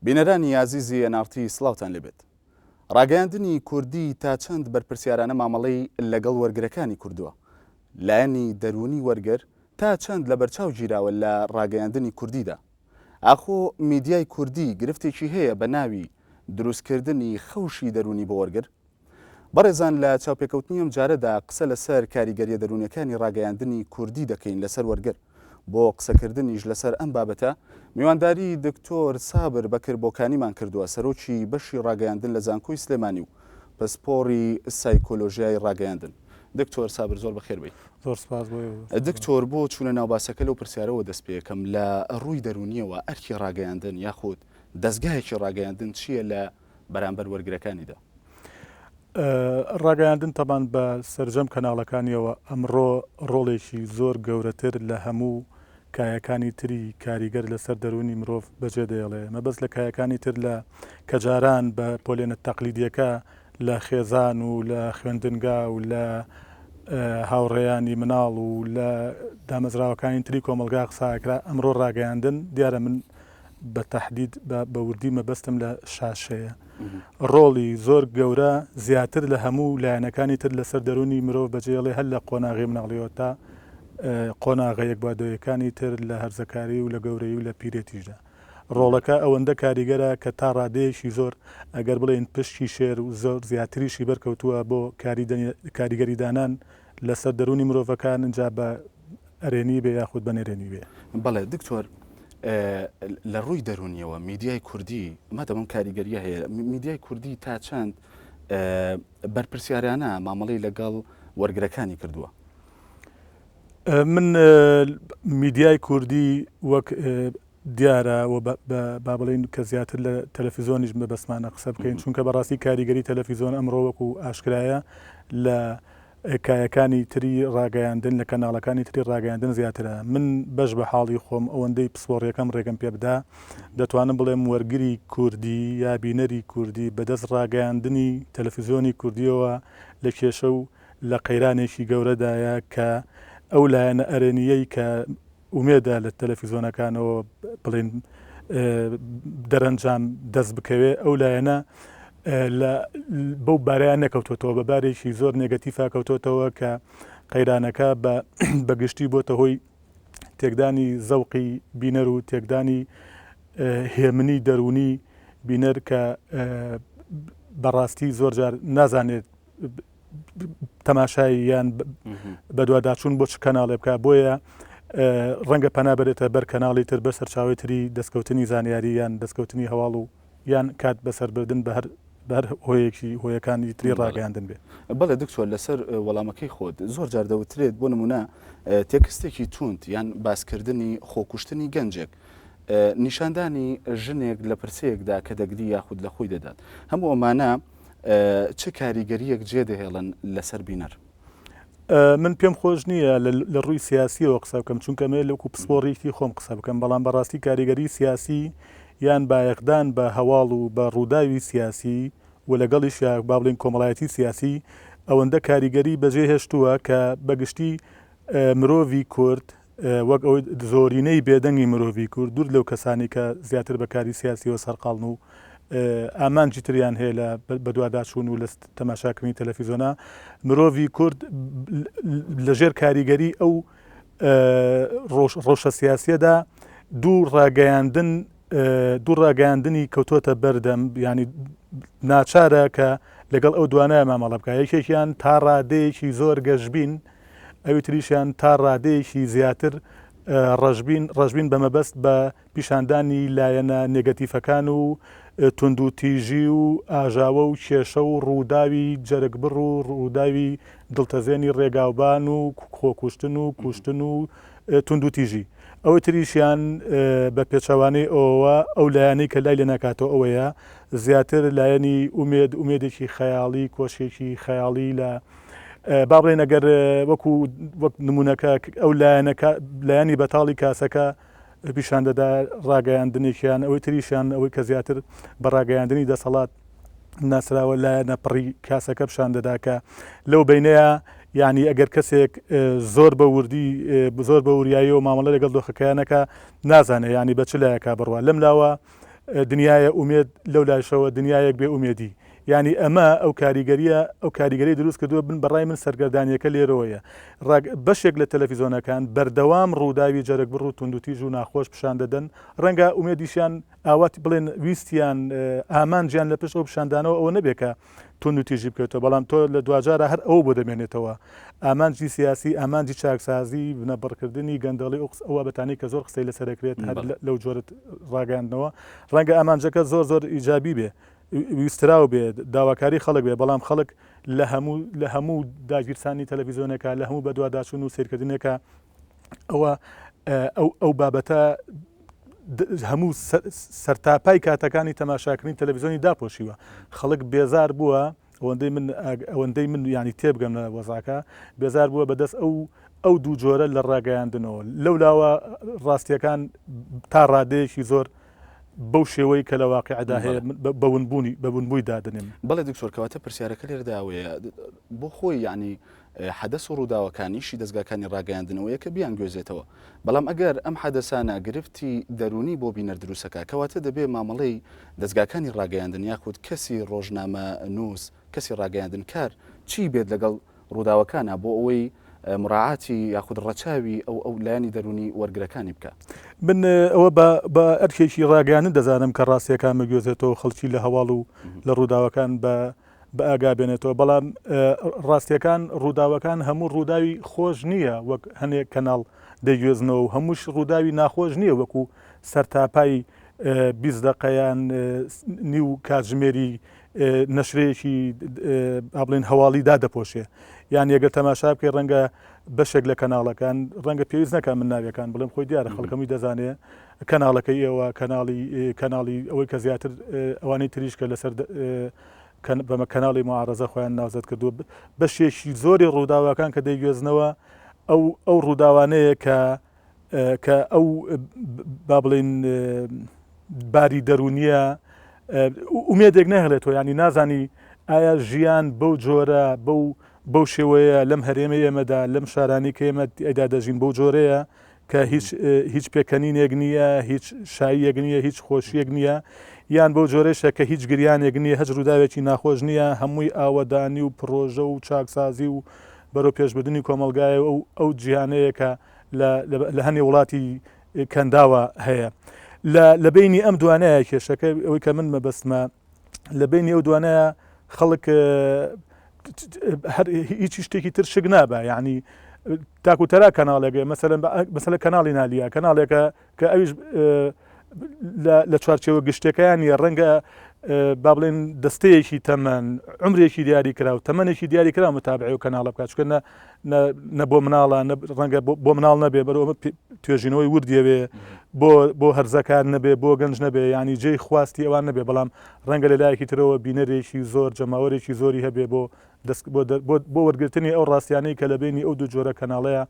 بینەرانی ئازیزی NRT سڵاوتان لێبێت. ڕاگەیاندنی کوردی تا چەند بەرپرسیارانە مامەڵەی لەگەڵ وەرگرەکانی کردووە؟ لایەنی دەروونی وەرگر تا چەند لەبەرچاو گیراوە لە ڕاگەیاندنی کوردیدا؟ ئاخۆ میدیای کوردی گرفتێکی هەیە بە ناوی دروستکردنی خەوشی دەروونی بۆ وەرگر؟ بەڕێزان لە چاوپێکەوتنی ئەم جارەدا قسە لەسەر کاریگەریە دەروونیەکانی ڕاگەیاندنی کوردی دەکەین لەسەر وەرگر. بۆ قسەکردنیش لەسەر ئەم بابەتە میوانداری دکتۆر سابر بەکر بۆکانیمان کردووە سەرۆکی بەشی ڕاگەیاندن لە زانکۆی سلێمانی و پسپۆڕی سایکۆلۆژیای ڕاگەیاندن. دکتۆر سابر زۆر بەخێر بێی. زۆر سپاس بۆ ئێوە. دکتۆر بۆ چوونە ناو باسەکە لەو پرسیارەوە دەست پێکەم لە ڕووی دەروونیەوە ئەرکی ڕاگەیاندن یاخود دەزگایەکی ڕاگەیاندن چییە لە بەرامبەر وەرگرەکانیدا؟ ڕاگەیاندن تەبان بە سەرجەم کەناڵەکانیەوە ئەمڕۆ ڕۆڵێکی زۆر گەورەتر لە هەموو کایەکانی تری کاریگەر لەسەر دەروونی مرۆڤ بەجێ دەێڵێ. مەبەست لە کایەکانی تر لە کە جاران بە پۆلێنە تەقلیدیەکە لە خێزان و لە خوێندنگا و لە هاوڕێیانی مناڵ و لە دامەزراوەکانی تری کۆمەڵگا قسە ئەکرا، ئەمڕۆ ڕاگەیاندن دیارە من بە تەحدید بە بە وردی مەبەستم لە شاشەیە ڕۆڵی زۆر گەورە زیاتر لە هەموو لایەنەکانی تر لەسەر دەروونی مرۆڤ بەجێڵێ هەر لە قۆناغی مناڵیەوە تا قۆناغە یەکبادەوەیەکانی تر لە هەرزەکاری و لە گەورەی و لە پیرێتیشدا ڕۆڵەکە ئەوەندە کاریگەرە کە تا ڕادەیەکی زۆر ئەگەر بڵێین پشکی شێر و زۆر زیاتریشی بەرکەوتووە بۆ کاریگەری دانان لەسەر دەروونی مرۆڤەکان جا بە ئەرێنی بێ یاخود بە نەرێنی بێ. بەڵێ دکتۆر لە ڕووی دەروونیەوە میدیای کوردی مادەم ئەم کاریگەریە هەیە میدیای کوردی تا چەند بەرپرسیارانە مامەڵەی لەگەڵ وەرگرەکانی کردووە؟ من میدیای کوردی وەک دیارە و با بڵێین کە زیاتر لە تەلەفیزۆنیش مەبەستمانە قسە بکەین چونکە بەڕاستی کاریگەری تەلەفیزۆن ئەمڕۆ وەکو ئاشکرایە لە کایەکانی تری ڕاگەیاندن لە کەناڵەکانی تری ڕاگەیاندن زیاترە من بەش بە حاڵی خۆم ئەوەندەی پسپۆڕیەکەم ڕێگەم پێ بدا دەتوانم بڵێم وەرگری کوردی یا بینەری کوردی بەدەست ڕاگەیاندنی تەلەفیزیۆنی کوردیەوە لە کێشە و لە قەیرانێکی گەورەدایە کە ئەو لایەنە ئەرێنییەی کە ئومێدە لە تەلەفیزۆنەکانەوە بڵێن دەرەنجام دەست بکەوێ ئەو لایەنە لە بەو بارەیان نەکەوتۆتەوە بە بارێکی زۆر نێگەتیفا کەوتۆتەوە کە قەیرانەکە بە گشتی بۆتە هۆی تێکدانی زەوقی بینەر و تێکدانی هێمنی دەروونی بینەر کە بەڕاستی زۆر جار نازانێت تەماشای یان بەدواداچوون بۆ چ کەناڵێ بکە بۆیە ڕەنگە پەنا بەرێتە بەر کەناڵی تر بەر سەرچاوی تری دەستکەوتنی زانیاری یان دەستکەوتنی هەواڵ و یان کات بەسەربردن بە هەر بەر هۆیەکی هۆیەکانی تری ڕاگەیاندن بێ. بەڵێ دکتۆر لەسەر وەڵامەکەی خۆت زۆر جار دەوترێت بۆ نمونە تێکستێکی توند یان باسکردنی خۆکوشتنی گەنجێک نیشاندانی ژنێک لە پرسەیەکدا کە دەگری یاخود لە خۆی دەدات هەموو ئەمانە چ کاریگەرییەک جێدەهێڵن لەسەر بینەر؟ من پێم خۆش نییە لە ڕووی سیاسیەوە قسە بکەم چونکە مێ لەوکو پسپۆڕیکی خۆم قسە بکەم بەڵام بەڕاستی کاریگەری سیاسی یان بایەخدان بە هەواڵ و بە ڕووداوی سیاسی و لەگەڵیشیا با بڵێین کۆمەڵایەتی سیاسی ئەوەندە کاریگەری بەجێ هێشتووە کە بەگشتی مرۆڤی کورد وەک ئەوەی زۆرینەی بێدەنگی مرۆڤی کورد دوور لەو کەسانی کە زیاتر بە کاری سیاسیەوە سەرقاڵن و ئامانجی تریان هەیە لە بەدواداچوون و لە تەماشاکردنی تەلەفیزۆنا مرۆڤی کورد لەژێر کاریگەری ئەو ڕۆژە سیاسیەدا دوو ڕاگەیاندن دوو ڕاگەیاندنی کەوتۆتە بەردەم ینی ناچارە کە لەگەڵ ئەو دوانایە مامەڵە بکە یەکێکیان تا ڕادەیەکی زۆر گەشبین ئەوی تریشیان تا ڕادەیەکی زیاتر ڕەشبین، ڕەشبین بە مەبەست بە پیشاندانی لایەنە نێگەتیفەکان و توندوتیژی و ئاژاوە و کێشە و ڕووداوی جەرگبڕ و ڕووداوی دڵتەزێنی ڕێگاوبان و خۆکوشتن و کوشتن و توندوتیژی. ئەوی تریشیان بە پێچەوانەی ئەوەوە ئەو لایەنەی کە لای لێ ناکاتەوە ئەوەیە زیاتر لایەنی ئومێد، ئومێدێکی خەیاڵی، کۆشکێکی خەیاڵی لە با بڵێین ئەگەر وەکو وەک نمونەکە ئەو لایەنەکە لایەنی بەتاڵی کاسەکە پیشان دەدا ڕاگەیاندنێکیان ئەوەی تریشیان ئەوەی کە زیاتر بە ڕاگەیاندنی دەسەڵات ناسراوە لایەنە پڕی کاسەکە پیشان دەدا کە لەو بینەیە یعنی ئەگەر کەسێک زۆر بە وردی زۆر بە وریاییەوە مامەڵە لەگەڵ دۆخەکەیانەکە نازانێ ینی بە چ لایەکە بڕوا لەم لاوە. دنیایە ئومێد لەو لایشەوە دنیایەک بێ ئومێدی یانی ئەمە ئەو کاریگەریە ئەو کاریگەری دروست کردووە بن بەڕای من سەرگەردانیەکە لێرەوەیە ڕاگ بەشێک لە تەلەفیزۆنەکان بەردەوام ڕووداوی جەرگبڕ و توندوتیژ و ناخۆش پیشان دەدەن ڕەنگە ئومێدیشیان ئاوات بڵێن ویستیان ئامانجیان لە پشت ئەو پیشاندانەوە ئەوە نەبێ کە توندوتیژی بکەوێتەوە، بەڵام تۆ لە دواجارا هەر ئەوە بۆ دەمێنێتەوە. ئامانجی سیاسی، ئامانجی چاکسازی، بنەبڕکردنی گەندەڵی ئەو ئەو بابەتانەی کە زۆر قسەی لەسەر دەکرێت هەر لەو جۆرە ڕاگەیاندنەوە ڕەنگە ئامانجەکە زۆر زۆر ئیجابی بێ، ویستراو بێ، داواکاری خەڵک بێ، بەڵام خەڵک لە هەموو لە هەموو داگیرسانی تەلەفیزیۆنێکا، لە هەموو بەدواداچوون و سەیرکردنێکا ئەوە ئەو ئەو بابەتە هەموو سەرتاپای کاتەکانی تەماشاکردنی تەلەڤیزیۆنی داپۆشیوە خەڵک بێزار بووە ئەوەندەی من ئەوەندەی من ینی تێبگەم لە وەزاکە بێزار بووە بەدەست ئەو ئەو دوو جۆرە لە ڕاگەیاندنەوە لەو لاوە ڕاستیەکان تا ڕادەیەکی زۆر بەو شێوەی کە لە واقعدا هەیە بە ونبوونی بە ونبووی دادنێم. بەڵێ دکتۆر کەواتە پرسیارەکە لێرەدا ئەوەیە بۆ خۆی یعنی حەدەس و ڕووداوەکان ئیشی دەزگاکانی ڕاگەیاندنەوەیە کە بیانگوێزێتەوە، بەڵام ئەگەر ئەم حەدەسانە گرفتی دەروونی بۆ بینەر دروستەکا کەواتە دەبێ مامەڵەی دەزگاکانی ڕاگەیاندن یاخود کەسی ڕۆژنامەنووس کەسی ڕاگەیاندنکار چی بێت لەگەڵ ڕووداوەکانا بۆ ئەوەی مراعاتی یاخود ڕەچاوی ئەو ئەو لایەنی دەروونی وەرگرەکانی بکا. من ئەوە بە بە ئەرکێکی ڕاگەیاندن دەزانم کە ڕاستییەکان بگوێزێتەوە خەڵکی لە هەواڵ و لە ڕووداوەکان بە بە ئاگا بێنێتەوە، بەڵام ڕاستیەکان ڕووداوەکان هەموو ڕووداوی خۆش نییە وەک هەنێک کەناڵ دەیگوێزنەوە و هەمووش ڕووداوی ناخۆش نییە وەکو سەرتاپای 20 دەقە یان نیو کاتژمێری نەشرەیەکی با بڵێن هەواڵی دادەپۆشێ یان یەگەر تەماشا بکەی ڕەنگە بەشێک لە کەناڵەکان ڕەنگە پێویست نەکە من ناویەکان بڵێم خۆی دیارە خەڵکەمی دەزانێ کەناڵەکەی ئێوە کەناڵی کەناڵی ئەوەی کە زیاتر ئەوانەی تریش کە لەسەر بەمە کەناڵی معارەزە خۆیان ناوزەد کردووە بەشێکی زۆری ڕووداوەکان کە دەیگوێزنەوە ئەو ئەو ڕووداوانەیە کە کە ئەو با بڵین باری دەرونیە ئومێدێک نەهێڵێتەوە ینی نازانی ئایا ژیان بەو جۆرە بەو بەو شێوەیە لەم هەرێمە ئێمەدا لەم شارانی کە ئێمە ئەدا دەژین بەو جۆرەیە کە هیچ هیچ پێکەنینێک نییە، هیچ شاییەک نییە، هیچ خۆشییەک نییە، یان بەو جۆرەیشە کە هیچ گریانێک نییە، هەچ ڕووداوێکی ناخۆش نییە، هەمووی ئاوەدانی و پڕۆژە و چاکسازی و بەرەو پێشبردنی کۆمەڵگایە و ئەو ئەو جیهانەیە کە لە لە هەنێ وڵاتی کەنداوە هەیە. لە لە بەینی ئەم دوانەیە کێشەکە ئەوەی کە من مەبەستمە لە بەینی ئەو دوانەیە خەڵک هەر هیچ شتێکی تر شک نابا یعنی تاکو تەرا کەناڵێک مەسەلەن مەسەلە کەناڵی نالیا کەناڵێکە کە ئەویش لە چوارچێوە گشتەکەیان نیە ڕەنگە با بڵێن دەستەیەکی تەمەن عمرێکی دیاری کرا و تەمەنێکی دیاری کرا متابعی و کەناڵە بکات چکە نە بۆ مناڵە ڕەنگە بۆ مناڵ نەبێ بەرەوە توێژینەوەی وردیەوێ بۆ بۆ هەرزەکار نەبێ بۆ گەنج نەبێ ینی جێی خواستی ئەوان نەبێ بەڵام ڕەنگە لە لایەکی ترەوە بینەرێکی زۆر جەماوەرێکی زۆری هەبێ بۆ دەست بۆ وەرگرتنی ئەو ڕاستیانەی کە لە بینی ئەو دوو جۆرە کەناڵەیە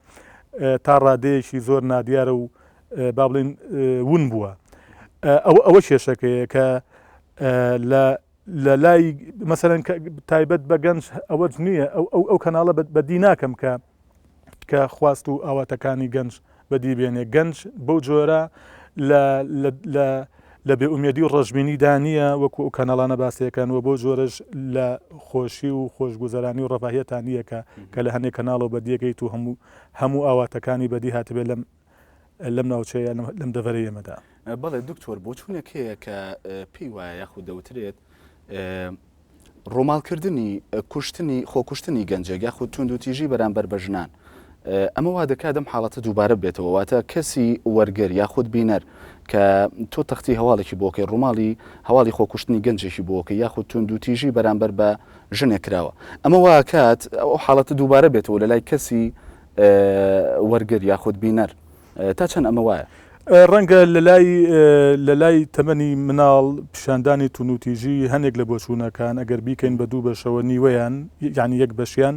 تا ڕادەیەکی زۆر نادیارە و با بڵین ون بووە ئەوە ئەوە کێشەکەیە کە لە لە لای مەسەرەن تایبەت بە گەنج ئەوەج نییە ئەو ئەو ئەو کەناڵە بەدی ناکەم کە کە خواست و ئاواتەکانی گەنج بەدی بێنێ گەنج بەو جۆرە لە لە لە بێئومێدی و ڕەشبینیدا نییە وەکو ئەو کەناڵانە باسیەکەن و بەو جۆرەش لە خۆشی و خۆشگوزەرانی و ڕەفاهیەتان نییە کە کە لە هەندێک کەناڵەوە بەدیەکەیت و هەموو هەموو ئاواتەکانی بەدی هاتبێت لەم لەم ناوچەیە لەم دەڤەرەی ئێمەدا. بەڵێ دکتۆر بۆچوونێک هەیە کە پێی وایە یاخود دەوترێت ڕووماڵکردنی کوشتنی خۆکوشتنی گەنجێک یاخود توندوتیژی بەرامبەر بە ژنان ئەمە وا دەکات ئەم حاڵەتە دووبارە بێتەوە واتە کەسی وەرگر یاخود بینەر کە تۆ تەختی هەواڵێکی بۆکەی ڕووماڵی هەواڵی خۆکوشتنی گەنجێکی بۆکە یاخود توندوتیژی بەرامبەر بە ژنێک کراوە ئەمە واکات ئەو حاڵەتە دووبارە بێتەوە لە لای کەسی وەرگر یاخود بینەر تا چەند ئەمە وایە؟ ڕەنگە لەلای لەلای تەمەنی مناڵ پیشاندانی توندوتیژی هەنێک لە بۆچوونەکان ئەگەر بیکەین بە دوو بەشەوە نیوەیان یانی یەک بەشیان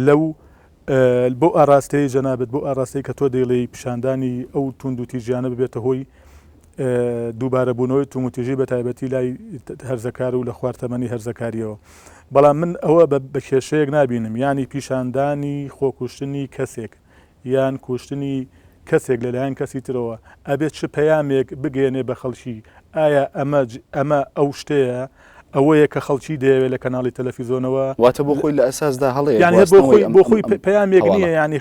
لەو بەو ئاراستەیەی جەنابت بەو ئاراستەی کە تۆ دەیڵێی پیشاندانی ئەو توندوتیژیانە ببێتە هۆی دووبارەبوونەوەی توندوتیژی بە تایبەتی لای هەرزەکار و لە خوار تەمەنی هەرزەکاریەوە بەڵام من ئەوە بە کێشەیەک نابینم یانی پیشاندانی خۆکوشتنی کەسێک یان کوشتنی کەسێک لەلایەن کەسی ترەوە ئەبێ چ پەیامێک بگەیەنێ بە خەڵکی، ئایا ئەمە ئەمە ئەو شتەیە ئەوەیە کە خەڵکی دەیەوێت لە کەناڵی تەلەفیزۆنەوە. واتە بۆ خۆی لە ئەساسدا هەڵەیە یانی هەر بۆ خۆی بۆ خۆی پەیامێک نییە یانی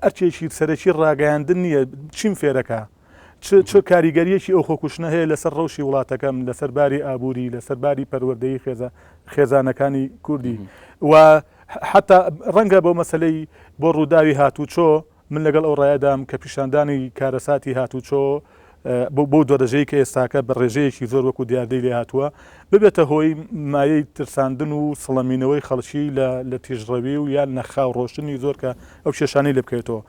ئەرکێکی سەرەکی ڕاگەیاندن نییە چیم فێرەکە چ چ کاریگەریەکی ئەو خۆکوشتنە هەیە لەسەر ڕەوشی وڵاتەکەم لەسەر باری ئابووری لەسەر باری پەروەردەیی خێزە خێزانەکانی کوردی و حتا ڕەنگە بۆ مەسلەی بۆ ڕووداوی هاتوچۆ من لەگەڵ ئەو ڕایەدام کە پیشاندانی کارەساتی هاتوچۆ بەو دەرەجەی کە ئێستاکە بە ڕێژەیەکی زۆر وەکو دیاردەی لێهاتووە ببێتە هۆی مایەی ترساندن و سڵەمینەوەی خەڵکی لە تیژڕەوی و یان نەخاو ڕۆشتنی زۆر کە ئەو کێشانەی لێ بکەوێتەوە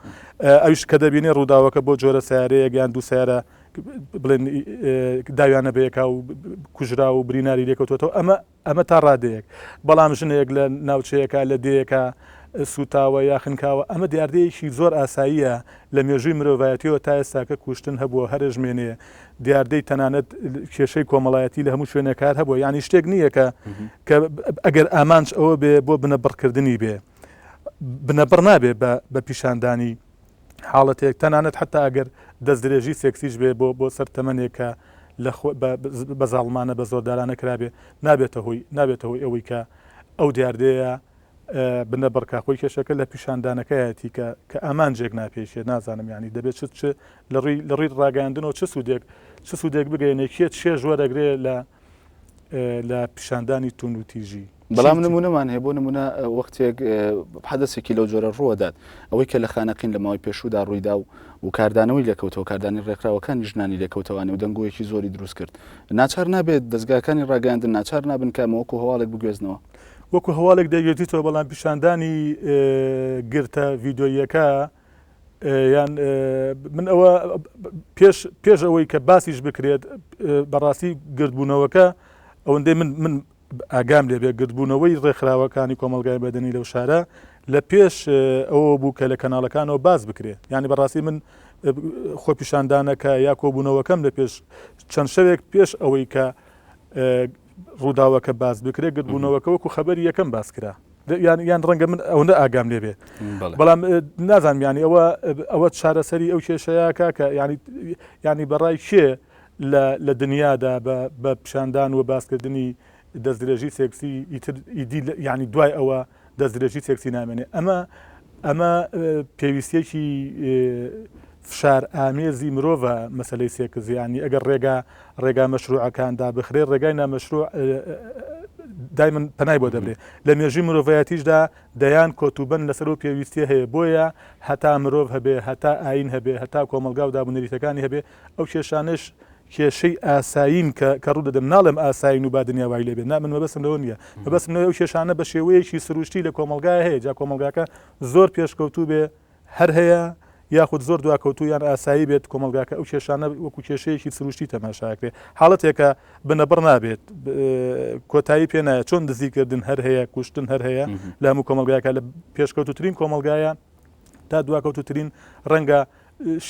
ئەویش کە دەبینێ ڕووداوەکە بۆ جۆرە سیارەیەک یان دوو سیارە بڵێن داویانە بەیەکا و کوژرا و بریناری لێکەوتوەتەوە ئەمە ئەمە تا ڕادەیەک، بەڵام ژنێک لە ناوچەیەکا، لە دێیەکا سووتاوە یا خنکاوە، ئەمە دیاردەیەکی زۆر ئاساییە، لە مێژووی مرۆڤایەتییەوە تا ئێستاکە کوشتن هەبووە، هەرەژمێنێ، دیاردەی تەنانەت کێشەی کۆمەڵایەتی لە هەموو شوێنێک هەر هەبووە، یانی شتێک نییە کە کە ئەگەر ئامانج ئەوە بێ بۆ بنەبڕکردنی بێ، بنەبڕ نابێ بە بە پیشاندانی حاڵەتێک تەنانەت حتا ئەگەر دەستدرێژی سێکسیش بێ بۆ بۆ سەر تەمەنێک کە لە بە زاڵمانە بە زۆردارانە کرابێ نابێتە هۆی نابێتە هۆی ئەوەی کە ئەو دیاردەیە بنەبڕکا خۆی کێشەکە لە پیشاندانەکەیەتی کە کە ئامانجێک ناپێشێت نازانم ینی دەبێت چ چ لە ڕووی لە ڕووی ڕاگەاندنەوە چ سوودێک چ سوودێک بگەێنێ کێ چێژ وەرەگرێ لە لە پیشاندانی توندوتیژی. بەڵام نمونەمان هەیە بۆ نمونە وەختێک حەدەسێکی لەو جۆرە ڕووەدات ئەوەی کە لە خانەقین لە ماوەی پێشوودا ڕوویدا و و کاردانەوەی لێکەوتەوە کاردانی ڕێکخراوەکانی ژنانی لێکەوتەوانێ و دەنگۆیەکی زۆری دروست کرد ناچار نابێت دەزگاکانی ڕاگەیاندن ناچار نابن کە ئەمە وەکو هەواڵێک بگوێزنەوە. وەکو هەواڵێک دەیگوێزیتەوە بەڵام پیشاندانی گرتە ڤیدیۆییەکە یان من ئەوە پێش پێش ئەوەی کە باسیش بکرێت بەڕاستی گردبوونەوەکە ئەوەندەی من من ئاگام لێ بێ گردبوونەوەی ڕێکخراوەکانی کۆمەڵگای بەدەنی لەو شارە لە پێش ئەوە بوو کە لە کەناڵەکانەوە باس بکرێ یعنی بەڕاستی من خۆپیشاندانەکە یا کۆبوونەوەکەم لە پێش چەند شەوێک پێش ئەوەی کە ڕووداوەکە باس بکرێت گردبوونەوەکە وەکو خەبەری یەکەم باس کرا یان یان ڕەنگە من ئەوەندە ئاگام لێ بێ بەڵام نازانم ینی ئەوە ئەوە چارەسەری ئەو کێشەیە کاکە ینی ینی بەڕای کێ لە دنیادا بە پیشاندان و باسکردنی دەستدرێژی سێکسی ئیتر ئیدی ینی دوای ئەوە دەستدرێژی سێکسی نامێنێ ئەمە ئەمە پێویستیەکی فشار ئامێزی مرۆڤە مەسلەی سێکس ینی ئەگەر ڕێگا ڕێگا مەشروعەکان دابخرێ ڕێگای نامەشروع دایمن پەنای بۆ دەبرێ لە مێژووی مرۆڤایەتیشدا دەیان کۆتوبەند لەسەر ئەو پێویستیە هەیە بۆیە هەتا مرۆڤ هەبێ هەتا ئاین هەبێ هەتا کۆمەڵگا و دابونەریتەکانی هەبێ ئەو کێشانەش کێشەی ئاسایین کە کە ڕوو دەدەن ناڵێم ئاسایین و با دنیا وای لێ بێت نا من مەبەستم لەوە نییە مەبەستم لەوەیە ئەو کێشانە بە شێوەیەکی سروشتی لە کۆمەڵگای هەیە جا کۆمەڵگاکە زۆر پێشکەوتوو بێ هەر هەیە یاخود زۆر دواکەوتوو یان ئاسایی بێت کۆمەڵگاکە ئەو کێشانە وەکو کێشەیەکی سروشتی تەماشاکرێ حاڵەتێکە بنەبڕ نابێت کۆتایی پێ نایە چۆن دزیکردن هەر هەیە کوشتن هەر هەیە لە هەموو کۆمەڵگاکە لە پێشکەوتوترین کۆمەڵگایە تا دواکەوتوترین ڕەنگە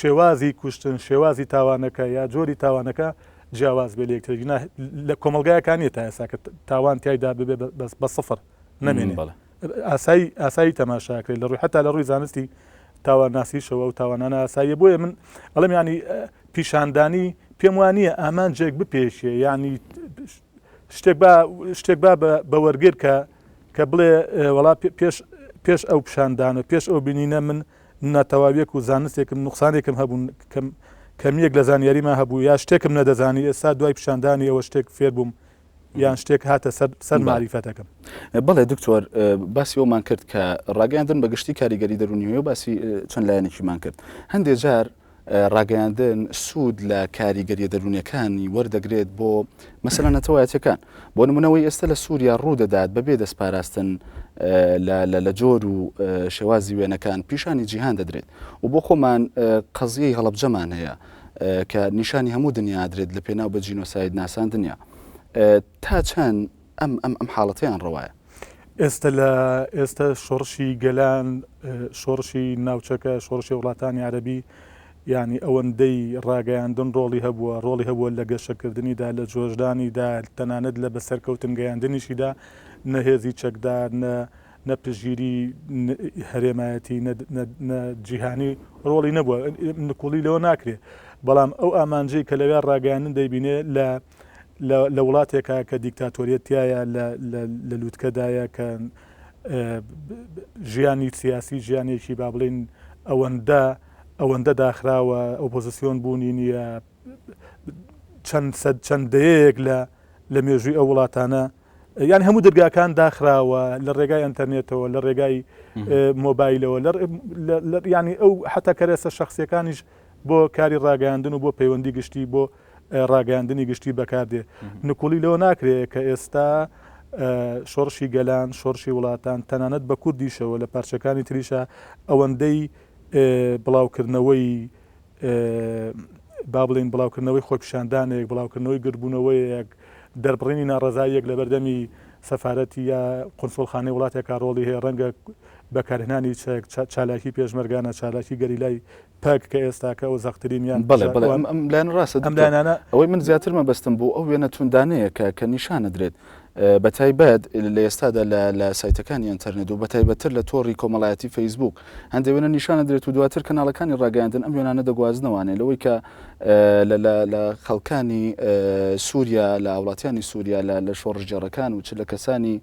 شێوازی کوشتن شێوازی تاوانەکە یا جۆری تاوانەکە جیاواز بێ لە یەکترگینا لە کۆمەلگایەکان نیە تا ئێستا کە تاوان تیایدا ببێ بە سفر نەمێنێ ئاسایی ئاسایی تەماشاکرێت لە ڕووی حتا لە ڕووی زانستی تاوانناسیشەوە و تاوانانە ئاساییە بۆیە من ئەڵێم ینی پیشاندانی پێم وانە ئامانجێک بپێشێ ینی شتێک با شتێک با بە وەرگر کە کە بڵێ وەڵا پێش پێش ئەو پیشاندانە پێش ئەو بینینە من ناتەواویەک و زانستێکم نوقسانێکم هەبوون کەم کەمیەک لە زانیاریما هەبوو یا شتێکم نەدەزانی ئێستا دوای پیشاندانی ئەوە شتێک فێر بووم یان شتێک هاتە سەر سەر ماریفەتەکەم. بەڵێ دکتۆر باسی ئەومان کرد کە ڕاگەیاندن بە گشتی کاریگەری دەروونی هەیە و باسی چەند لایەنێکیمان کرد هەندێک جار ڕاگەیاندن سوود لە کاریگەریە دەروونیەکانی وەردەگرێت بۆ مەسەلە نەتەوایەتەکان بۆ نمونەوەی ئێستا لە سووریا ڕوو دەدات بەبێ دەستپاراستن لە جۆر و شێوازی وێنەکان پیشانی جیهان دەدرێت و بۆ خۆمان قەزیەی هەڵەبجەمان هەیە کە نیشانی هەموو دنیا درێت لە پێناو بە جینۆساید ناساندنیا تا چەند ئەم ئەم ئەم حاڵەتەیان ڕەوایە؟ ئێستە لە ئێستە شۆڕشی گەلان، شۆڕشی ناوچەکە، شۆڕشی وڵاتانی عەرەبی یانی ئەوەندەی ڕاگەیاندن ڕۆڵی هەبووە، ڕۆڵی هەبووە لە گەشەکردنیدا، لە جۆشدانیدا، تەنانەت لە بەسەرکەوتن گەیاندنیشیدا، نە هێزی چەکدار، نە نە پشتگیری هەرێمایەتی نە جیهانی ڕۆڵی نەبووە نکوڵی لەوە ناکرێ بەڵام ئەو ئامانجەی کە لەوێ ڕاگەیاندن دەیبینێ لە لە وڵاتێکا کە دیکتاتۆریەت تایە لە لوتکەدایە کە ژیانی سیاسی ژیانێکی با بڵین ئەوەندە ئەوەندە داخراوە ئۆپۆزیسیۆن بوونی نییە چەند سەد چەند دەیەیەک لە لە مێژووی ئەو وڵاتانە یان هەموو دەرگاکان داخراوە لە ڕێگای ئەتەرنێتەوە لە ڕێگای مۆبایلەوە ینی ئەو حتا کەرەسە شخصیەکانیش بۆ کاری ڕاگەیاندن و بۆ پەیوەندی گشتی بۆ ڕاگەیاندنی گشتی بەکاردێ نکوڵی لەوە ناکرێت کە ئێستا شۆڕشی گەلان شۆڕشی وڵاتان تەنانەت بە کوردیشەوە لە پارچەکانی تریشە ئەوەندەی بڵاوکردنەوەی با بڵێین بڵاوکردنەوەی خۆپیشاندانێک، بڵاوکردنەوەی گردبوونەوەیەک، دەربڕینی ناڕەزاییەک لەبەردەمی سەفارەتی یا قونسوڵخانەی وڵاتێکا ڕۆڵی هەیە، ڕەنگە بەکارهێنانی چەک، چالاکی پێشمەرگانە، چالاکی گەریلای پەک کە ئێستاکە ئەو زەقترینیان بەڵێ بەڵێ ئەم ئەم لایەنە ڕاستە ئەم دکتۆر. لایەنانە ئەوەی من زیاتر مەبەستم بوو ئەو وێنە توندانەیە کە کە نیشان ئەدرێت بەتایبەت لە ئێستادا لە لە سایتەکانی ئەنتەرنێت و بەتایبەتتر لە تۆڕی کۆمەڵایەتی فەیسبووک هەندێک وێنە نیشان ئەدرێت و دواتر کەناڵەکانی ڕاگەیاندن ئەم وێنانە دەگوازنەوانێ لەوەی کە لە لە لە خەڵکانی سووریا لە هاوڵاتیانی سووریا لە لە شۆڕشگێڕەکان و چ لە کەسانی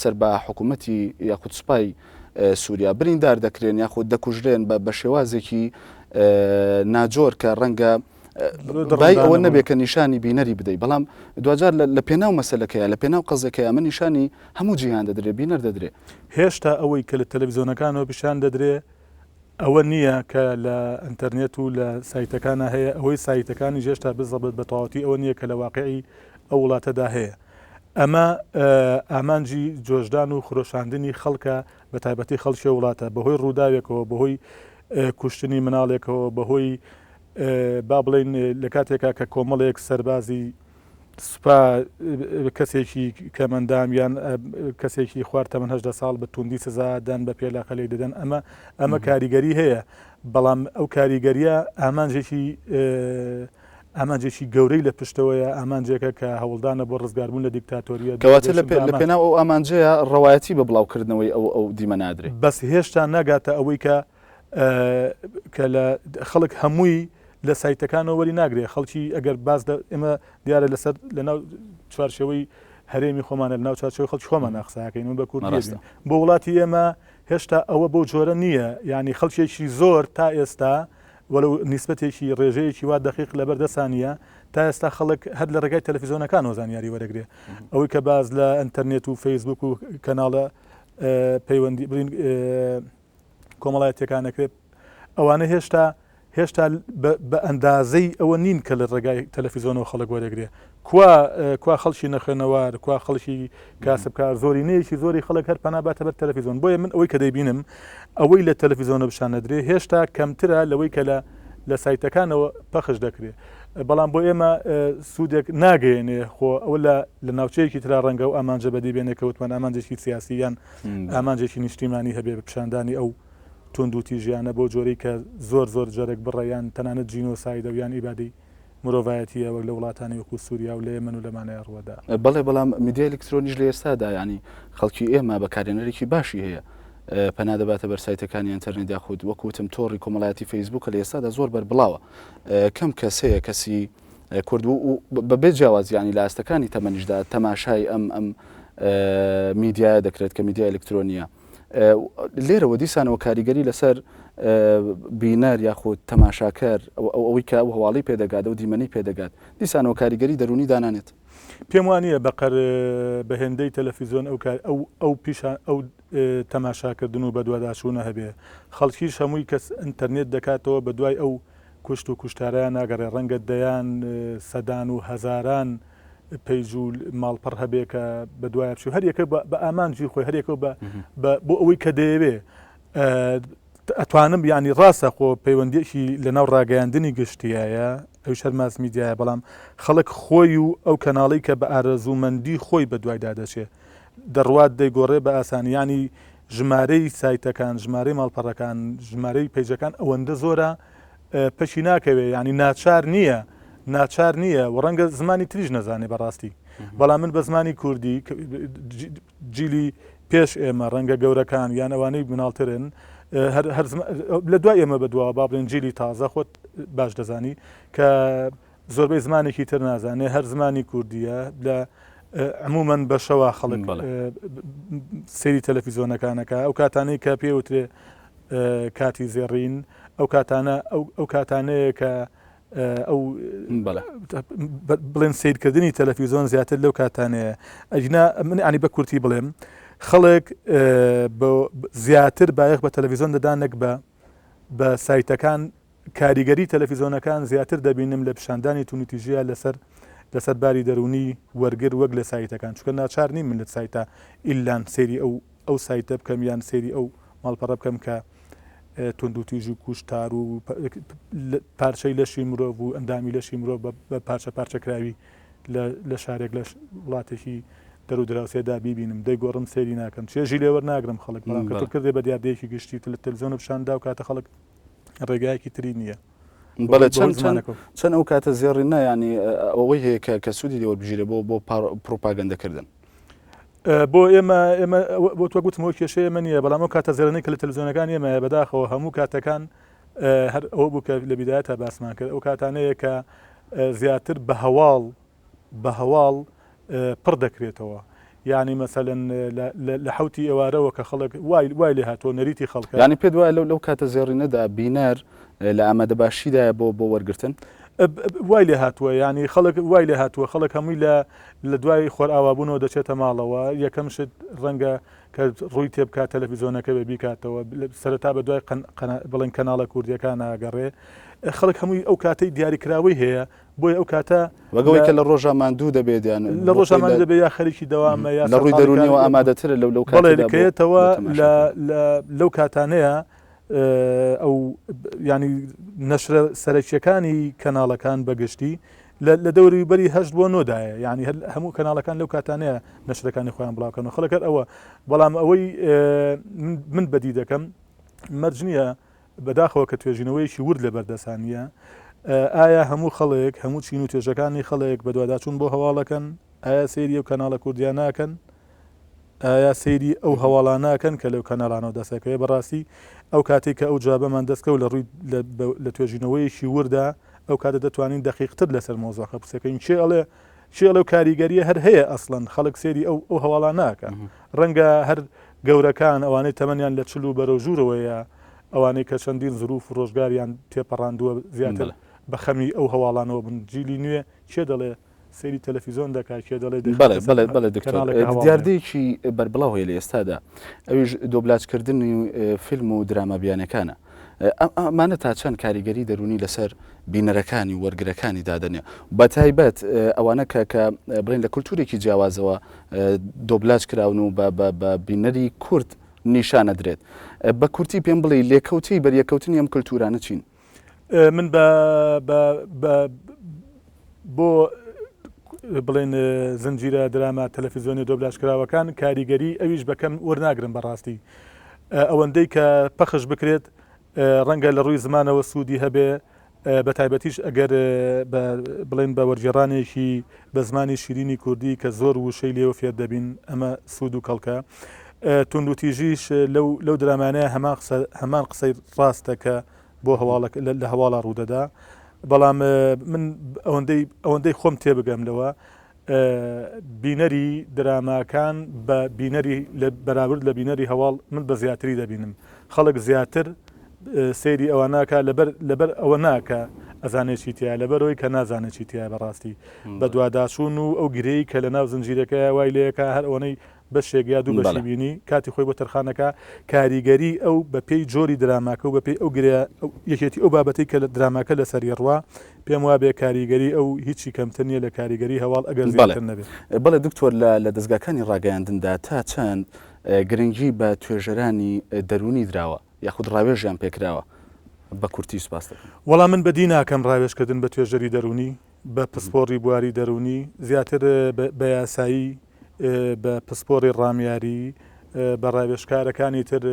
سەر بە حکوومەتی یاخود سوپای سووریا بریندار دەکرێن یاخود دەکوژرێن بە بە شێوازێکی ناجۆر کە ڕەنگە بای ئەوە نەبێت کە نیشانی بینەری بدەیت بەڵام دوجار لە پێناو مەسلەکەیە لە پێناو قەزەکەی ئەمە نیشانی هەموو جیهان دەدرێ بینەر دەدرێ. هێشتا ئەوەی کە لە تەلەفزیۆنەکانەوە پیشان دەدرێ ئەوە نییە کە لە ئەنتەرنێت و لە سایتەکانا هەیە، ئەوەی سایتەکانیش هێشتا بزەبت بە تەواوەتی ئەوە نییە کە لە واقیعی ئەو وڵاتەدا هەیە. ئەمە ئامانجی جۆشدان و خرۆشاندنی خەڵکە بە تایبەتی خەڵکی ئەو وڵاتە بەهۆی ڕووداوێکەوە، بەهۆی کوشتنی مناڵێکەوە، بەهۆی با بڵێین لە کاتێکا کە کۆمەڵێک سەربازی سوپا کەسێکی کەمەندام یان کەسێکی خوار تەمەن هەدە ساڵ بە توندی سزا دەن بە پێلاقە لێک دەدەن ئەمە ئەمە کاریگەری هەیە بەڵام ئەو کاریگەریە ئامانجێکی ئامانجێکی گەورەی لە پشتەوەیە ئامانجێکە کە هەوڵدانە بۆ ڕزگاربوون لە دیکتاتۆریە کەواتە لە پێناو ئەو ئامانجەیە ڕەوایەتی بە بڵاوکردنەوەی ئەو ئەو دیمە نادرێ بەس هێشتا ناگاتە ئەوەی کە کە لە خەڵک هەمووی لە سایتەکانەوە وەری ناگرێ خەڵکی ئەگەر باز لە ئێمە دیارە لەسەر لەناو چوارچێوەی هەرێمی خۆمانە لەناو چوارچێوەی خەڵکی خۆمان قساکەین من بە کوردی بۆ وڵاتی ئێمە هێشتا ئەوە بەو جۆرە نییە یعنی خەڵکێکی زۆر تا ئێستا وەلو نیسبەتێکی ڕێژەیەکی وا دەقیق لەبەر دەسانە تا ئێستا خەڵک هەر لە ڕێگای تەلەفیزیۆنەکانەوە زانیاری وەرەگرێ ئەوەی کە باز لە ئینتەرنێت و فەیسبوک و کەناڵە پەیوەندی بڵین کۆمەڵایەتیەکان ئەکرێت ئەوانە هێشتا هێشتا بە ئەندازەی ئەوە نین کە لە ڕێگای تەلەفیزۆنەوە خەڵک وەرەگرێ کوا کوا خەڵکی نەخوێنەوار کوا خەڵکی کاسبکار زۆرینەیەکی زۆری خەڵک هەر پەنا باتە بەر تەلەفیزۆن بۆیە من ئەوەی کە دەیبینم ئەوەی لە تەلەفیزۆنە پیشان نەدرێ هێشتا کەمترە لەوەی کە لە لە سایتەکانەوە پەخش دەکرێت بەڵام بۆ ئێمە سوودێک ناگەیەنێ خۆ ئەوە لە لە ناوچەیەکی ترا ڕەنگە و ئامانجە بەدی بێنێ کەوتمان ئامانجێکی سیاسی یان ئامانجێکی نیشتیمانی هەبێ بە پیشاندانی ئەو توندوتیژیانە بەو جۆرەی کە زۆر زۆر جەرگ بڕە یان تەنانەت جینۆسایدە و یان ئیبادەی مرۆڤایەتییە وەک لە وڵاتانی وەکو سوریا و لە یەمەن و لەمانەیا ڕووەدا. بەڵێ بەڵام میدیای ئەلکترۆنیش لە ئێستادا یانی خەڵکی ئێمە بەکارهێنەرێکی باشی هەیە پەنا دەباتە بەر سایتەکانی ئەنتەرنێت یاخود وەکو وتم تۆڕی کۆمەڵایەتی فەیسبووک کە لە ئێستادا زۆر بەربڵاوە کەم کەس هەیە کەسی کورد و بەبێ جیاوازی یانی لە ئاستەکانی تەمەنیشدا تەماشای ئەم ئەم میدیایە دەکرێت کە میدیای ئەلکترۆنیە لێرەوە دیسانەوە کاریگەری لەسەر بینەر یاخود تەماشاکەر ئەوەی کە ئەو هەواڵی پێدەگات و دیمەنی پێدەگات دیسانەوە کاریگەری دەرونی دانانێت. پێم وانییە بەقەر بە هێندەی تەلەفیزیۆن ئەو کار ئەو ئەو پیشان ئەو تەماشاکردن و بەدواداچوونە هەبێ خەڵکیش هەمووی کەس ئینتەرنێت دەکاتەوە بەدوای ئەو کوشت و کوشتارەیان ناگەڕێ ڕەنگە دەیان سەدان و هەزاران پەیج و ماڵپەڕ هەبێ کە بە دوایە بچێ هەر یەکە بە ئامانجی خۆی هەر یەکە بۆ ئەوەی کە دەیەوێ ئەتوانم ینی ڕاستە خۆ پەیوەندیەکی لەناو ڕاگەیاندنی گشتیایە ئەویش هەر ماس میدیایە بەڵام خەڵک خۆی و ئەو کەناڵی کە بە ئارەزوومەندی خۆی بە دوایدا دەچێ دەڕوات دەیگۆڕێ بە ئاسانی ینی ژمارەی سایتەکان، ژمارەی ماڵپەڕەکان، ژمارەی پەیجەکان ئەوەندە زۆرە پەکی ناکەوێ یانی ناچار نییە ناچار نییە و ڕەنگە زمانی تریش نەزانێ بەڕاستی بەڵام من بە زمانی کوردی جیلی پێش ئێمە ڕەنگە گەورەکان یان ئەوانەی مناڵترن هەر هەر لە دوای ئێمە بەدواوە با بڵێن جیلی تازە خۆت باش دەزانی کە زۆربەی زمانێکی تر نازانێ هەر زمانی کوردیە لە عموما بەشەوە خەڵک سەیری تەلەفیزۆنەکانەکە ئەو کاتانەی کە پێوترێ کاتی زێڕین ئەو کاتانە ئەو کاتانەیە کە ئەو بڵێن سیرکردنی تەلەفیزۆن زیاتر لەو کاتانەیە ئەگینا من ینی بە کورتی بڵێم خەڵک زیاتر بایەخ بە تەلەڤیزۆن دەدا نەک بە بە سایتەکان کاریگەری تەلەفیزۆنەکان زیاتر دەبینم لە پیشاندانی توندوتیژیە لەسەر لەسەر باری دەروونی وەرگر وەک لە سایتەکان چونکە ناچار نیم من لە سایتە ئیلان سەیری ئەو ئەو سایتە بکەم یان سەیری ئەو ماڵپەڕە بکەم کە توندوتیژ و کوشتار و پارچەی لەشی مرۆڤ و ئەندامی لەشی مرۆڤ بە پارچە پارچەکراوی لە شارێک لە وڵاتێکی دەر و دراوسێدا بیبینم دەیگۆڕم سەیری ناکەم چێژی لێوەرناگرم خەڵک بەڵام کە تۆ کردێ بە دیاردەیەکی گشتی لە تەلەڤیزیۆن پیشاندا و کاتە خەڵک ڕێگایەکی تری نییە. بەڵێ چەند چەند ئەو کاتە زێڕی نا ینی ئەوەی هەیە کە کە سوودی لێ وەربگیرێ بۆ بۆ پروپاگەندەکردن. بۆ ئێمە ئێمە بۆ تۆ گوتمەوە کێشەی ئێمە نییە بەڵام ئەو کاتە زێڕینەی کە لە تەلەڤیزیۆنەکان ئێمە بەداخەوە هەموو کاتەکان هەر ئەوە بوو کە لە بیدایەتا باسمان کرد ئەو کاتانەیە کە زیاتر بە هەواڵ بە هەواڵ پڕ دەکرێتەوە یانی مەسەلەن لە حەوتی ئێوارەوە کە خەڵک وای وای لێ هاتووە نەریتی خەڵکە. یانی پێت وایە لەو لەو کاتە زێڕینەدا بینەر لە ئامادەباشیدایە بۆ بۆ وەرگرتن؟ وای لێ هاتووە یانی خەڵک وای لێ هاتووە خەڵک هەمووی لە لە دوای خۆرئاوابوونەوە دەچێتە ماڵەوە یەکەم شت ڕەنگە کە ڕووی تێ بکات تەلەفیزۆنەکە بێ بیکاتەوە سەرەتا بە دوای بڵێن کەناڵە کوردیەکان ئاگەڕێ خەڵک هەمووی ئەو کاتەی دیاریکراوەی هەیە بۆیە ئەو کاتە وەک ئەوەی کە لە ڕۆژا ماندوو دەبێت یان لە ڕۆژا ماندوو دەبێت یا خەریکی دەوامە یا لە ڕووی دەروونیەوە ئامادەترە لەو لەو کاتەدا بۆ کەیەتەوە لە لەو کاتانەیە ئەو ینی نەشرە سەرەکیەکانی کەناڵەکان بەگشتی لە دەوری بەری هەشت بۆ نۆدایە یعنی هەموو کەناڵەکان لەو کاتانەیە نەشرەکانی خۆیان بڵاوکەن و خەڵکەر ئەوە بەڵام ئەوەی من بەدی دەکەم مەرج نییە بەداخەوە کە توێژینەوەیەکی ورد لەبەردەسا نییە، ئایا هەموو خەڵک، هەموو چین و توێژەکانی خەڵک بەدواداچوون بۆ هەواڵەکەن؟ ئایا سەیری ئەو کەناڵە کوردییە ناکەن؟ ئایا سەیری ئەو هەواڵانە ناکەن کە لەو کەناڵانەوە دەست دەکەوێت؟ بەڕاستی ئەو کاتەی کە ئەو جوابەمان دەست کەوت لە ڕووی لە توێژینەوەیەکی وردا، ئەو کاتە دەتوانین دەقیقتر لەسەر مەوزوعەکە قسە بکەین. کێ ئەڵێ کێ ئەڵێ ئەو کاریگەرییە هەر هەیە ئەسڵەن خەڵک سەیری ئەو ئەو هەواڵانە ناکا. ڕەنگە هەر گەورەکان، ئەوانەی تەمەنیان لە 40 و بەرەو ژوورەوەیە، ئەوانەی کە چەندین زروف و ڕۆژگاریان تێپەڕاندووە زیاتر بە خەمی ئەو هەواڵانەوە بن. جیلی نوێ کێ دەڵێ سەیری تەلەفیزۆن دەکا، کێ دەڵێ بەڵێ بەڵێ بەڵێ دکتۆر دیاردەیەکی بەربڵاو هەیە لە ئێستادا ئەویش دۆبلاجکردنی فیلم و دراما بیانەکانە. ئەمانە تا چەند کاریگەری دەروونی لەسەر بینەرەکانی و وەرگرەکانی دادەنێ بە تایبەت ئەوانە کە کە بڵێن لە کولتوورێکی جیاوازەوە دۆبلاج کراون و بە بینەری کورد نیشانەدرێت بە کورتی پێم بڵێ لێکەوتەی بەریەکەوتنی ئەم کولتوورانە چین؟ من بە بە بۆ بڵێن زنجیرە دراما تەلەفیزیۆنی دۆبلاژکراوەکان کاریگەری ئەویش بەکەم وەرناگرم بەڕاستی ئەوەندەی کە پەخش بکرێت ڕەنگە لە ڕووی زمانەوە سوودی هەبێ بە تایبەتیش ئەگەر بڵێن بە وەرگێڕانێکی بە زمانی شیرینی کوردی کە زۆر وشەی لێوە فێر دەبین ئەمە سوود و کەڵکە توندوتیژیش لەو لەو درامانەیە هەمان قسە هەمان قسەی ڕاستە کە بۆ هەواڵە لە هەواڵا ڕوودەدا بەڵام من ئەوەندەی ئەوەندەی خۆم تێبگەم لەوە بینەری دراماکان بە بینەری لە بەراورد لە بینەری هەواڵ من بە زیاتری دەبینم خەڵک زیاتر سەیری ئەوە ناکا لەبەر لەبەر ئەوە ناکە ئەزانێت چی تیا لەبەرەوەی کە نازانێت چی تیا بەڕاستی بەدواداچوون و ئەو گرێی کە لە ناو زنجیرەکەی وای لەیەکە هەر ئەوەنەی بەشێک یا دوو بەشی بینی کاتی خۆی بۆ تەرخان ئەکا، کاریگەری ئەو بە پێی جۆری دراماکە و بە پێی ئەو گرێ یەکێتی ئەو بابەتەی کە لە دراماکە لەسەری ڕوا پێم وابێ کاریگەری ئەو هیچی کەمتر نییە لە کاریگەری هەواڵ ئەگەر زیاتر نەبێ. بەڵێ دکتۆر لە لە دەزگاکانی ڕاگەیاندندا تا چەند گرنگی بە توێژەرانی دەروونی دراوە یاخود ڕاوێژیان پێکراوە؟ بە کورتی سوپاست دەکەم. وەڵا من بەدی ناکەم ڕاوێژکردن بە توێژەری دەروونی، بە پسپۆڕی بواری دەروونی، زیاتر بە یاسایی، بە پسپۆڕی ڕامیاری، بە ڕاوێژکارەکانی تر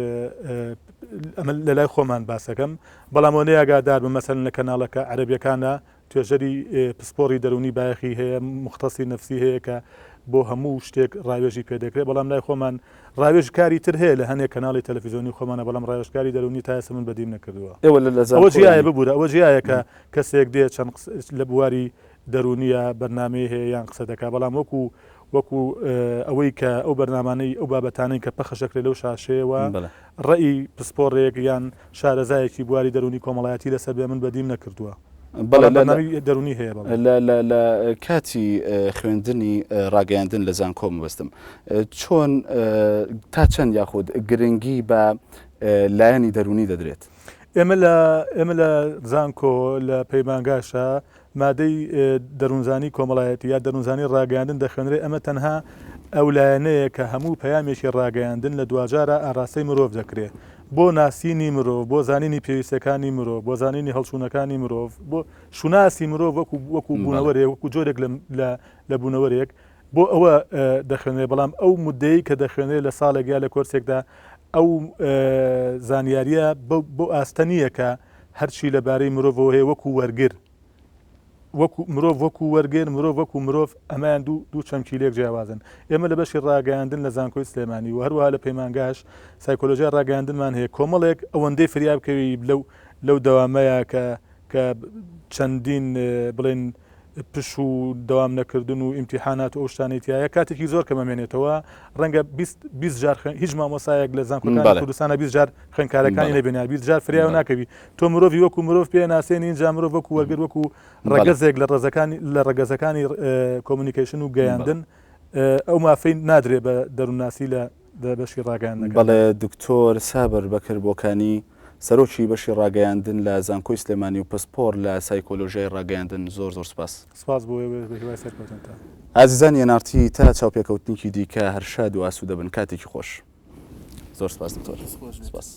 ئەمە لە لای خۆمان باسەکەم، بەڵام ئەوەندەی ئاگادار بم مەسەلەن لە کەناڵەکە عەرەبیەکانە توێژەری پسپۆڕی دەروونی بایەخی هەیە، موختەسی نەفسی هەیە کە بۆ هەموو شتێک ڕاوێژی پێ دەکرێت، بەڵام لای خۆمان ڕاوێژکاری تر هەیە لە هەنێک کەناڵی تەلەفیزیۆنی خۆمانە، بەڵام ڕاوێژکاری دەروونی تا ئێستا من بەدیم نەکردووە. ئێوە لە ئەوە زانکۆ جیایە یانی. ببورە ئەوە جیایە کە کەسێک دێ چەند قسە لە بواری دەروونیە بەرنامەی هەیە یان قسە دەکا، بەڵام وەکو وەکو ئەوەی کە ئەو بەرنامانەی ئەو بابەتانەی کە پەخش دەکرێت لەو شاشەیەوە بەڵێ. ڕەئی پسپۆڕێک یان شارەزایەکی بواری دەروونی کۆمەڵایەتی لەسەر بێ من بەدیم نەکردووە. بەڵێ بەڵام لە لە بەرنامەی دەروونی هەیە بەڵێ. لە لە لە کاتی خوێندنی ڕاگەیاندن لە زانکۆ مەبەستم چۆن تا چەند یاخود گرنگی بە لایەنی دەروونی دەدرێت؟ ئێمە لە ئێمە لە زانکۆ لە پەیمانگاشا مادەی دەروونزانی کۆمەڵایەتی یا دەروونزانی ڕاگەیاندن دەخوێنرێ، ئەمە تەنها ئەو لایەنەیە کە هەموو پەیامێکی ڕاگەیاندن لە دواجارا ئاراستەی مرۆڤ دەکرێ بۆ ناسینی مرۆڤ، بۆ زانینی پێویستیەکانی مرۆڤ، بۆ زانینی هەڵچوونەکانی مرۆڤ، بۆ شوناسی مرۆڤ وەکو وەکو بوونەوەرێک، وەکو جۆرێک لە لە لە بوونەوەرێک بۆ ئەوە دەخوێنرێ، بەڵام ئەو موددەی کە دەخوێنرێ لە ساڵێک یا لە کۆرسێکدا ئەو زانیاریە بەو ئاستە نییە کە هەرچی لەبارەی مرۆڤەوە هەیە وەکو وەرگر وەکو مرۆڤ وەکو وەرگر مرۆڤ وەکو مرۆڤ ئەمەیان دوو دوو چەمکی لێک جیاوازن ئێمە لە بەشی ڕاگەیاندن لە زانکۆی سلێمانی و هەروەها لە پەیمانگاش سایکۆلۆژیای ڕاگەیاندنمان هەیە کۆمەڵێک ئەوەندەی فریا بکەوی لەو لەو دەوامەیە کە کە چەندین بڵێن پشوو و دەوام نەکردن و ئیمتیحانات و ئەو شتانەی تیایە کاتێکی زۆر کەم ئەمێنێتەوە ڕەنگە 20 20 جار خوێن هیچ مامۆسایەک لە زانکۆکانی بەڵێ. کوردستانە 20 جار خوێندکارەکانی بەڵێ. نەبینە 20 جار فریاو بەڵێ. ناکەوی تۆ مرۆڤی وەکو مرۆڤ پێ ناسێنی اینجا مرۆڤ وەکو وەرگر وەکو بەڵێ. ڕەگەزێک لە ڕەزەکانی لە ڕەگەزەکانی communication و بەڵێ. گەیاندن ئەو مافەی نادرێ بە دەروونناسی لە لە بەشی ڕاگەیاندنەکاندا. بەڵێ دکتۆر سابر بەکر بۆکانی، سەرۆکی بەشی ڕاگەیاندن لە زانکۆی سلێمانی و پسپۆڕ لە سایکۆلۆژیای ڕاگەیاندن زۆر زۆر سوپاس. سپاس بۆ ئێوەش بە هیوای سەرکەوتنتان. ئازیزانی ئێن ئاڕ تی تا چاوپێکەوتنیکی دیکە هەر شاد و ئاسوودە بن کاتێکی خۆش. زۆر سپاس دکتۆر. دەست خۆش بێت. سپاس.